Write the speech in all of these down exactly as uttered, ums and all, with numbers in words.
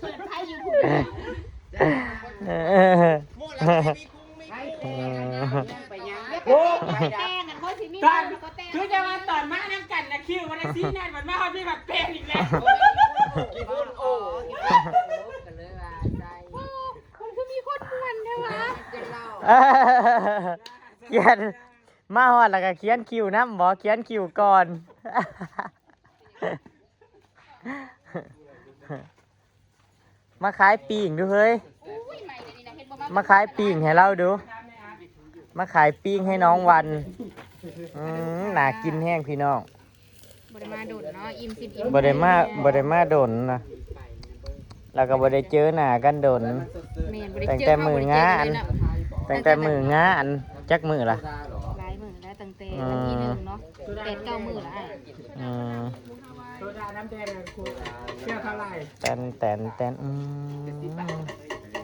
เปิดไพ่อยู่ผู้เดียว เออ ไปยัง โอ้ แต่งกันเขาสิมี ตอน คนก็แต่ง คือจะมาตอนมานั่งกันนะคิววันละสี่นั่นมันมาฮอดพี่แบบเป็นอีกแล้ว กี่คนโอ้ ก็เลยว่าใส่ คุณคือมีคนม่วนแท้วะ เขียน มาฮอดแล้วก็เขียนคิวนำบ่ เขียนคิวก่อน มาขายปิ้งดูเฮ้ย อุ้ย ใหม่เลยนี่นะ เห็นบ่ มาขายปิ้งให้เราดู มาขายปิ้งให้น้องวัน อืม น่ากินแฮงพี่น้อง บ่ได้มาโดนเนาะ อิ่มซิมอิ่ม บ่ได้มา บ่ได้มาโดนนะ แล้วก็บ่ได้เจอหน้ากันโดน แม่น บ่ได้ ตั้งแต่มื้องาน เจอเฮาบ่ได้เจอกันเลยเนาะ ตั้งแต่มื้องาน จักมื้อละ หลายมื้อแล้ว ตั้งแต่ อืม วันที่หนึ่งเนาะ แปดเก้ามื้อละอ้าย อืม โซดาน้ำแดงอะคุณ แก้วเท่าไหร่ แตน แตน แตน อืม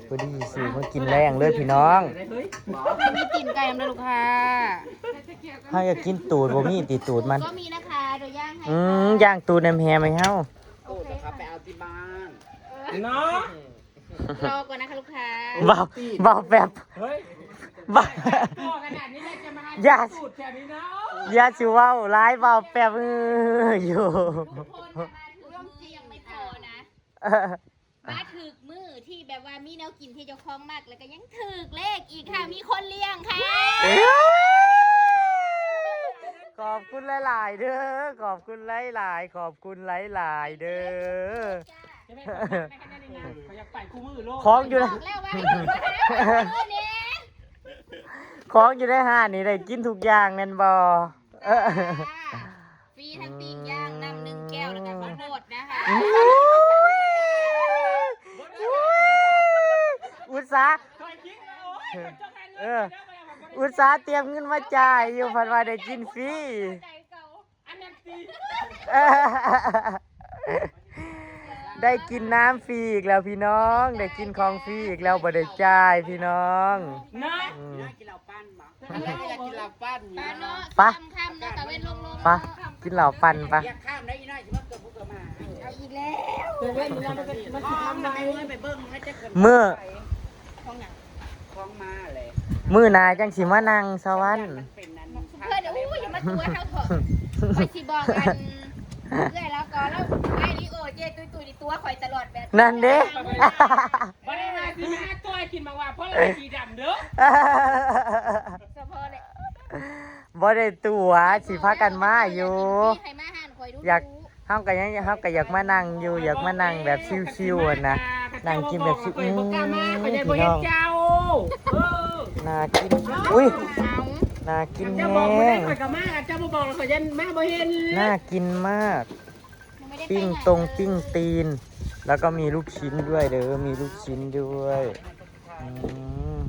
พอดีสิมากินแรงเลยพี่น้อง เฮ้ย มีตีนไก่นำเด้อลูกค้า เฮาอยากกินตูด บ่มีติตูดมัน ก็มีนะคะ เดี๋ยวย่างให้ อืม ค่ะ ย่างตูดแหนมแฮมให้เฮา โอเคค่ะ ไปเอาที่บ้าน เนาะ รอก่อนนะคะลูกค้า เว้า เว้าแป๊บ เฮ้ย เว้า พ่อขนาดนี้แล้วจะมาหา อย่า สูตรแถวนี้เนาะ อย่าสิเว้าหลาย เว้าแป๊บ เออ อยู่ ทุกคนนะคะ ถือว่ายังไม่พอนะ มาถืกมื้อที่แบบว่ามีแนวกินที่เจ้าของมัก แล้วก็ยังถืกเลขอีกค่ะ มีคนเลี้ยงค่ะ เอ้ย ขอบคุณหลายๆเด้อ ขอบคุณหลายๆ ขอบคุณหลายๆเด้อ จ้า เขาอยากไปคู่มือโลก ของอยู่ใน บอกแล้วว่าให้ถืกมื้อนี้ ของอยู่ในห้างนี่ได้กินทุกอย่างแม่นบ่ เออ จ้า ฟรีทั้งปิ้งย่าง น้ำหนึ่งแก้ว แล้วก็ข้าวโพดนะคะ อุ้ย อุ้ย อุตส่าห์ เออ อุตส่าห์เตรียมเงินมาจ่ายอยู่ พันว่าได้กินฟรี อันนั้นสิ ได้กินน้ำฟรีอีกแล้วพี่น้อง ได้กินของฟรีอีกแล้ว บ่ได้จ่ายพี่น้อง นะ อืม กินเหล้าปั่นบ่ อันนี้อยากกินเหล้าปั่น ปลาเนาะ ไป ค่ำๆเนาะ ตะเวนลงๆ ไป เนาะ กินเหล้าปั่นไป อยากข้ามได้อีน้อยสิมาเกือบผู้เกือบมา เอาอีกแล้ว เดี๋ยวเว้นนี้มันจะมันสิทำอะไร ไปเบิ่งแล้วจะเกิด มื้อ ของหยัง ของมาเลย มื้อหน้าจังสิมานั่งสวรรค์ มันเป็นนั้น เพื่อน อู้ย อย่ามาตัวเท่าเถาะ ข้อยสิบอกอัน เอื้อยแล้วก็แล้วไอ้ลิโอเจตุยตุยนี่ตัวข่อยตลอดแบบ นั่นเด้ บ่ได้มาสิมาตัวกินมาว่าเพราะเราสีดำเด้อ สะเพาะเลย บ่ได้ตั๋ว สิพากันมาอยู่ ให้มาหานข่อยดู อยาก เฮาก็ยัง เฮาก็อยากมานั่งอยู่ อยากมานั่งแบบชิวๆอะนะ นั่งกินแบบชิว อืม พี่น้อง เจ้า เออ น่ากิน อุ้ย เอา น่ากิน เจ้า แฮ บอกบ่ได้ ง ข่อยก็มา เจ้าบ่บอกแล้วข่อยยันมาบ่เห็น น่ากินมาก ยังไม่ได้ไปไหน ปิ้งตรงปิ้งตีน แล้วก็มีลูกชิ้นด้วยเด้อ มีลูกชิ้นด้วย อืม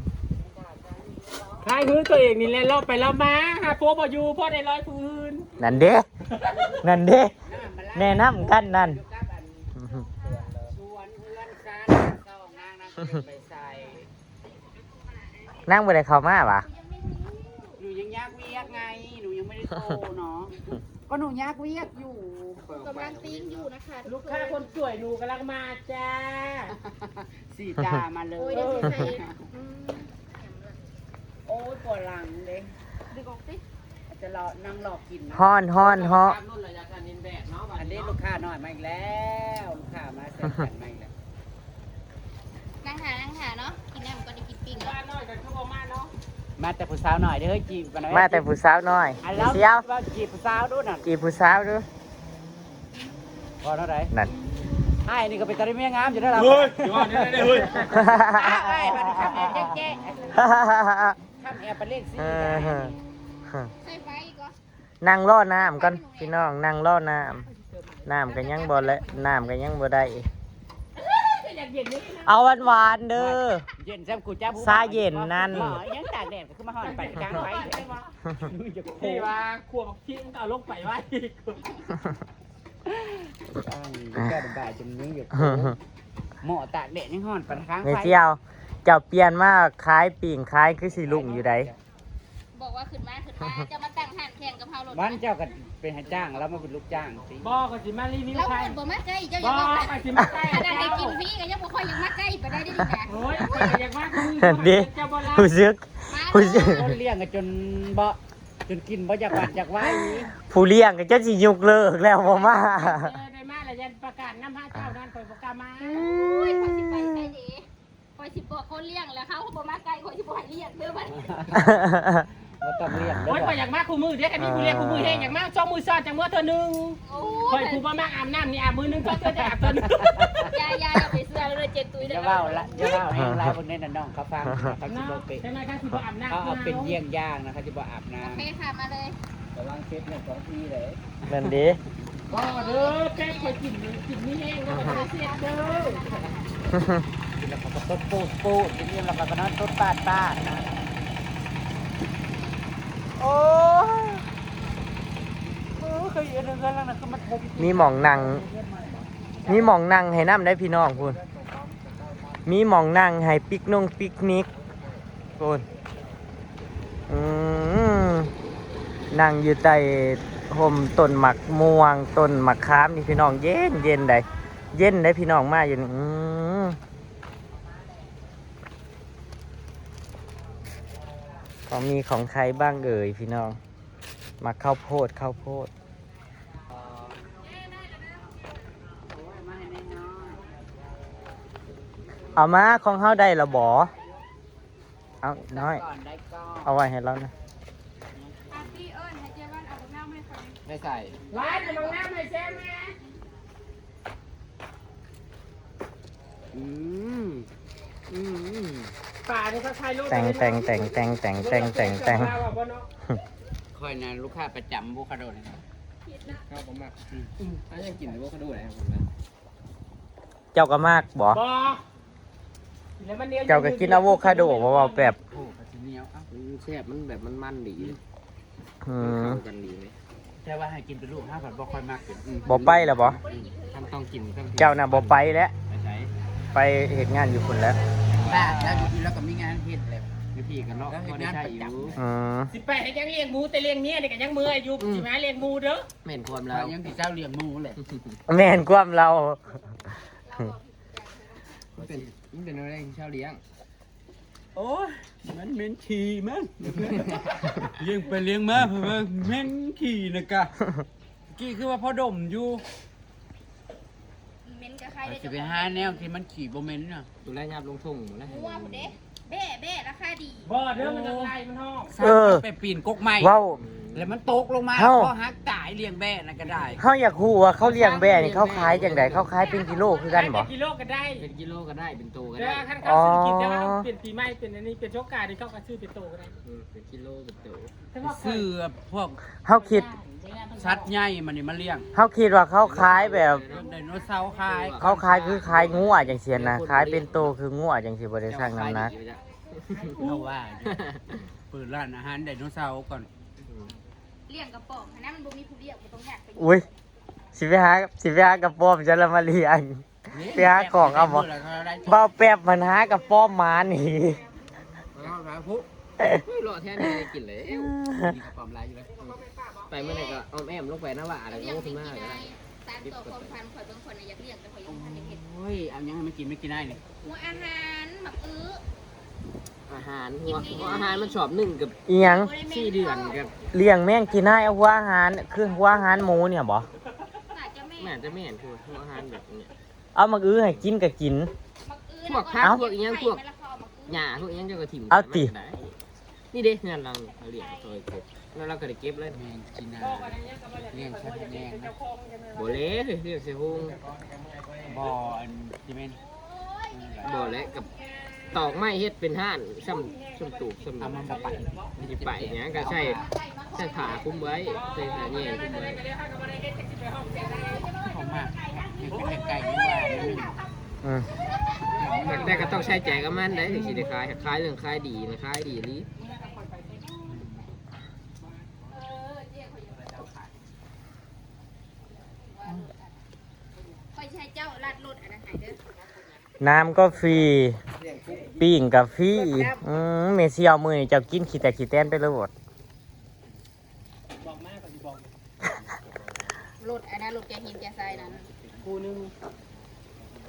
ขายหื้อตัวเองนี่แหละ เลาะไปเลาะมา หาผัวบ่อยู่ พ่อได้ร้อยผู้อื่น นั่นเด้ นั่นเด้ แนะนำกันนั่น สวนเฮือนซานซองนางนางไปใส่ นางบ่ได้เข้ามาหวา หนูยังยากเวียกไง หนูยังไม่ได้โทรเนาะ ก็หนูยากเวียกอยู่ กำลังปิ้งอยู่นะคะ ลูกค้าคนสวยหนูกำลังมาจ้า สีจ้ามาเลย โอ้ย เดี๋ยวสิใส่ อืม โอ้ย ปวดหลังเด้ ดึงออกสิ อาจจะรอ นั่งรอกินนะ ฮ้อน ฮ้อน ฮ้อน อันนี้ลูกค้าน้อยมาอีกแล้ว ลูกค้ามาแซมกันมาอีกแล้ว นั่งหา นั่งหาเนาะ กินน้ำก่อน ได้กินปิ้งก่อน มาแต่ผู้สาวน้อยเด้อ จีบกันหน่อย มาแต่ผู้สาวน้อย อันแล้ว เสียว ว่าจีบผู้สาวดูนั่น จีบผู้สาวดู พอเท่าไหร่ นั่น อ้ายนี่ก็เป็นตาได้เมียงามอยู่แล้วล่ะ เฮ้ย อย่าว่าได้ได้เฮ้ย อ้ายบัดนี้ทำแอบแจ๊ะ ทำแอบไปเล่นสิ เออ ใส่ไฟอีกเหรอ นั่งรอน้ำก่อนพี่น้อง นั่งรอน้ำ น้ำก็ยังบ่และ น้ำก็ยังบ่ได้ เอาหวานๆเด้อ เย็นแซมกูจ้าผู้ ซาเย็นนั่น บ่ยังตากแดดก็คือมาฮ้อนไปกลางไฟ ที่ว่าขวบที่เอาลงไปไว้ อ้าวแก้วบ่ายจนมึงอยู่ หม้อตากแดดยังฮ้อนปานค้างไฟ แม่เจียว เจ้าเปลี่ยนมาขายปิ้งขายคือสิรุ่งอยู่ใด บอกว่าขึ้นมา ขึ้นมา จะมาตั้งห้างแข่ง กะเพรารถ วันเจ้าก็ไปให้จ้างแล้วมาเป็นลูกจ้างสิ บ่ ก็สิมารีวิว เรา ขาย เพิ่นบ่มาใกล้เจ้า บ่ อย่าบอกนะ ก็สิมาใกล้ ขนาดได้กินฟรีก็ยังบ่ค่อยอยากมาใกล้ปานใดเด้อนี่นะ โอ้ย ข้อยก็อยากมาคือ เด้ เจ้าบ่รับ ผู้ซึก ผู้ซึก คนเลี้ยงก็จนบ่ จนกินบ่อยากหวานอยากไหว ผู้เลี้ยงก็จนสิยกเลิกแล้วบ่มา เออ ได้มาแล้วยันประกาศนำหาเจ้านั่น ข้อยบ่กล้ามา โอ้ย ข้อยสิไปไสเด้ ข้อยสิบอกคนเลี้ยงแล้ว เขาบ่มาใกล้ ข้อยสิบ่ให้เลี้ยงเด้อบัดนี้ บ่ต้องเลี้ยงเด้อ โอ้ย ข้อยอยากมาคู่มื้อเด้ คันมีผู้เลี้ยงคู่มื้อแฮง อยากมาสองมื้อซ้อนจังมื้อเทื่อหนึ่ง โอ้ย ข้อยผู้บ่มักอาบน้ำนี่อาบมื้อหนึ่ง เทื่อเทื่อจะอาบเทื่อหนึ่ง อย่า อย่า อย่าไปเชื่อเลย เจ็ดตุ้ย เดี๋ยวเว้าละ เดี๋ยวเว้าแฮงหลาย เบิ่งแน่น่ะน้องเขาฟัง เขาสิบ่เป็น เนาะ ใช่ไหม เขาสิบ่อาบน้ำ เขาเอาเป็นเยี่ยงอย่างนะ เขาสิบ่อาบน้ำ โอเคค่ะ มาเลย กำลังเช็ดเนี่ยสองทีเลย แม่นเด้ บ่เด้อ แป๊บข้อยกิน กินมีแฮงแล้วก็บ่ได้เช็ดเด้อ กินแล้วเขาก็โป๊ดโป๊ดโป๊ด กินอิ่มแล้วเขาก็นอนโต๊ดปาดปาดนะ โอ้ย โอ้ย เคยเห็นเฮือนหลังนั้นคือมันถม มีหม่องนั่ง มีหม่องนั่งให้นำได้พี่น้องพู้น มีหม่องนั่งให้ปิกนงปิกนิกพู้น อืม นั่งอยู่ใต้ร่มต้นหมากม่วง ต้นหมากขามนี่พี่น้อง เย็นเย็นได้ เย็นได้พี่น้องมาอยู่นี่ อืม ของมีของใครบ้างเอ่ยพี่น้อง มาข้าวโพด ข้าวโพด เอามา ของเฮาได้ละบ่ เอาน้อย ก่อนได้ก่อน เอาไว้ให้เรานะ อาร์ตี้เอิ้นให้เจ๊วันเอาบักนาวมาให้ข้อย ไม่ใส่ ร้านเอาบักนาวให้แซมแม่ อืม อืม ป่านี่เขาถ่ายรูป แต่ง แต่ง แต่ง แต่ง แต่ง แต่ง แต่ง แต่ง ลาวอะบ่เนาะ ค่อยนะ ลูกค้าประจำอะโวคาโดนะครับ ครับผมมาก อืม อืม อันนี้ยังกินอะโวคาโดเลยครับผมนะ เจ้าก็มากบ่ บ่ แล้วมันเหนียว เจ้าก็กินอะโวคาโดบ่ เว้าแป๊บ โอ้ ก็สิเหนียว เอ้า มันแซ่บ มันแบบมันๆดี อืม มันเข้ากันดีเลย แต่ว่าให้กินเป็นลูก ห้าพันบ่ค่อยมากกิน อืม บ่ไปแล้วบ่ อืม ท่านต้องกิน ต้องกิน เจ้าน่ะบ่ไปแล้ว ไปไส ไปเฮ็ดงานอยู่พุ้นแล้ว บ้า แล้วอยู่พี่แล้วก็มีงานเฮ็ดแหละ อยู่พี่กันเนาะ แล้วเฮ็ดงานประจำ บ่ได้ใช้อยู่ อืม สิไปเฮ็ดหยังเลี้ยงหมู แต่เลี้ยงเมียนี่ก็ยังเมื่อยอยู่ อืม สิมาเลี้ยงหมูเด้อ แม่นความลาว ยังสิเซาเลี้ยงหมูแหละ แม่นความลาว มันเป็น มันเป็นอะไรที่เซาเลี้ยง โอ้ย มันเหม็นขี้มัน เลี้ยงไปเลี้ยงมา เพราะว่าเหม็นขี้นะกะ กี้คือว่าพอดมอยู่ เหม็นกะใคร สิไปหาแนวที่มันขี้บ่เหม็นน่ะ ดูแลยาบลงทุ่งหมดแล้ว งัวพุ้นเด้ แบ้ แบ้ราคาดี บ่เด้อ มันจะไล่มันฮ้อง เออ ไปปีนกกไม้ เว้า แล้วมันตกลงมา เฮา คอหักตาย เลี้ยงแบ้นั่นก็ได้ เฮาอยากฮู้ว่าเขาเลี้ยงแบ้นี่เขาขายจั่งใด เขาขายเป็นกิโลคือกันบ่ ขายเป็นกิโลก็ได้ เป็นกิโลก็ได้ เป็นโตก็ได้ แต่คันเขาซื้อกิน อ๋อ แต่ว่าเขาเป็นปีใหม่ เป็นอันนี้ เป็นสงกรานต์นี่เขาก็ซื้อเป็นโตก็ได้ อืม เป็นกิโลเป็นโต แต่ว่า ซื้อพวก เฮาคิด สัตว์ใหญ่มานี่มาเลี้ยง เฮาคิดว่าเขาขายแบบ ไดโนเสาร์ขาย เขาขายคือขายงัวจั่งซี้นะ ขายเป็นโตคืองัวจั่งซี้ บ่ได้ชั่งน้ำหนัก เฮาว่าอยู่ เปิดร้านอาหารไดโนเสาร์ก่อน เลี้ยงกระป๋อมหั้นนะ มันบ่มีผู้เลี้ยง บ่ต้องยากไป อุ้ย สิไปหา สิไปหากระป๋อมจะละมาเลี้ยง นี่ ไปหาของเอาบ่ เบ่าวแป๊บมันหากระป๋อมหมานี่ เอาหาพุ เฮ้ย รอแท้ไม่ได้กินเลย มีกระป๋อมหลายอยู่เลย ไปเมื่อไหร่ก็อ้อมแอมลงไปนะว่าอะไรก็ขึ้นมาก็ได้ ตามต่อความฝันข่อย เบิ่งข่อยน่ะอยากเลี้ยง แต่ข่อยยังบ่ทันได้เฮ็ด โอ้ย เอาหยังให้มันกิน ไม่กินได้นี่ หัวอาหาร หมากอื้อ อาหาร หัว หัวอาหารมันชอบหนึ่งกับ อีหยัง สี่เดือนกับ เลี้ยงแมงกินได้ เอาหัวอาหาร คือหัวอาหารหมูเนี่ยบ่ น่าจะแม่น น่าจะแม่น คือหัวอาหารแบบเนี้ย เอาหมากอื้อให้กินก็กิน หมากอื้อ พวกผัก แล้วก็ พวกอีหยัง พวก มะละกอ หมากอื้อ หญ้าพวกอีหยังเจ้าก็ถิ่ม เอาติ ได้ นี่เด้ งานหลังเขาเลี้ยงซอยกบ แล้วเราก็ได้เก็บเลย แมงจีนา เลี้ยงใส่แมงนะ บ่เลย เลี้ยงใส่ฮง บ่ อันที่แม่น บ่เลย กับตอกไม้เฮ็ดเป็นห้าน ซ้ำ ซ้ำตูบ ซ้ำ เอามันบ่ไป มันสิไปหยังก็ใส่ ใส่ผ้าคลุมไว้ ใส่ผ้าแยงคลุมไว้ ของมาก นี่เป็นไก่ๆ นี่ว่า อืม แต่ก็ต้องใช้ใจกับมันได้ ถึงสิได้ขาย ขายเรื่องขายดีนะ ขายดีอีหลี ข่อยสิให้เจ้าลัดรถอันนั้นให้เด้อ น้ำก็ฟรี ปิ้งก็ฟรี อืม แม่เสี่ยวมื้อนี้เจ้ากินขี้แตกขี้แตนไปโลด บอกมา แกะหินแกะทรายนั้น คู่หนึ่ง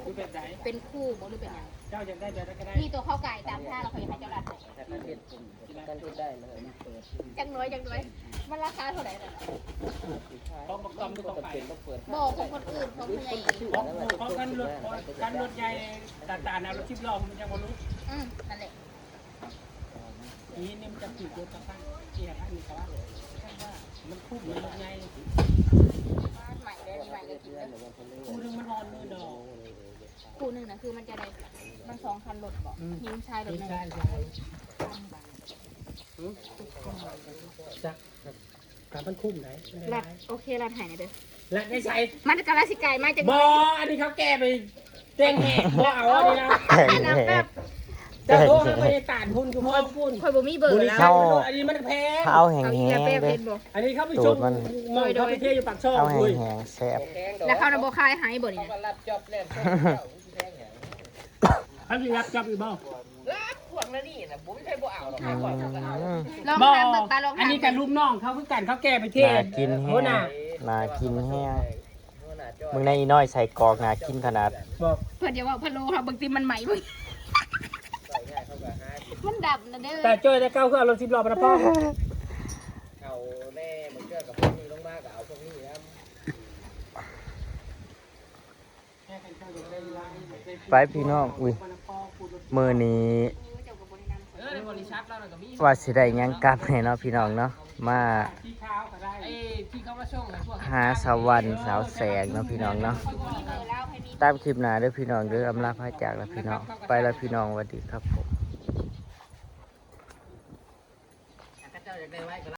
หรือแบบไหน เป็นคู่บ่หรือเป็นหยัง เจ้าอยากได้แบบใดก็ได้ นี่ตัวเข้าไก่ตามท่าเราเคยให้เจ้ารัดให้ แต่ถ้าเฮ็ดผม กันเฮ็ดได้เลยมันเปิด จังน้อยจังน้อย มันราคาเท่าไหร่น่ะ ของบักต้อมหรือของไก่ บ่ ของคนอื่น ของผู้ใหญ่ ของ ของคันรถ ของคันรถใหญ่ ตาตาเอารถสิบล้อมันยังบ่รู้ อืม นั่นแหละ นี่นี่มันจะผูกรถกระทั่งเกียร์อันนี้ก็ว่า มันคุ้มมันรถใหญ่ ใหม่เลย ใหม่เลย คู่หนึ่งมันร้อนมือดอก คู่หนึ่งนะคือมันจะได้ มันสองคันรถบ่ อืม หิ้วใช่รถหนึ่ง ใช่ใช่ จัก ถามมันคุ้มไหน รัด โอเค รัดหายหน่อยเด้อ รัดได้ใส่ มันกะลาสิไก่มาจัง บ่ อันนี้เขาแก้ไปแต่งแหกบ่เอาอันนี้นะ แต่งแหก เจ้าโทรหาบริการพุ่นคือพ่อพุ่น ข่อยบ่มีเบอร์แล้ว บริษัทมันโดนอันนี้มันแพง เขาเอาแหงๆ เอาอีกแล้วแป๊บ เด้อ เห็นบ่ อันนี้เขาไปชม ตูดมัน มองเขาไปเที่ยวอยู่ปากช่อง เอาแห อุ้ย งๆแซ่บ แล้วเขาน่ะบ่ขายให้บ่นี่นะ เขาสิรับจับอีกบ่ รับพวกนั้นนี่นะผมไม่ใช่บ่เอาหรอก อืม ลองถามเบิ่งปะ ลองถาม อันนี้กับลูกน้องเขาคือกัน เขาแก้ไปเทศ น่ากินแฮง หัวหน้า น่ากินแฮง หัวหน้าจ้อย มึงในอีน้อยใส่กรอกน่ากินขนาด บอก เพิ่นอย่าว่าพะโล้ค่ะ เบิ่งติมันใหม่เบิ่ง ใส่ง่ายเขาก็หากิน มันดับนะเด้อ แต่จ้อยได้เก้าเครื่อง เอารถสิบล้อมานะพ่อ เอาแน่ มันเชื่อกับพวกนี้ลงมาก็เอาพวกนี้นะ ไปพี่น้อง อุ้ย มื้อนี้ ว่าสิได้หยังกลับให้เนาะพี่น้องเนาะ มาหาสาววันสาวแสงเนาะพี่น้องเนาะ ตามคลิปหน้าเด้อพี่น้องเด้อ อำลาพาจากแล้วพี่น้อง ไปแล้วพี่น้อง สวัสดีครับผม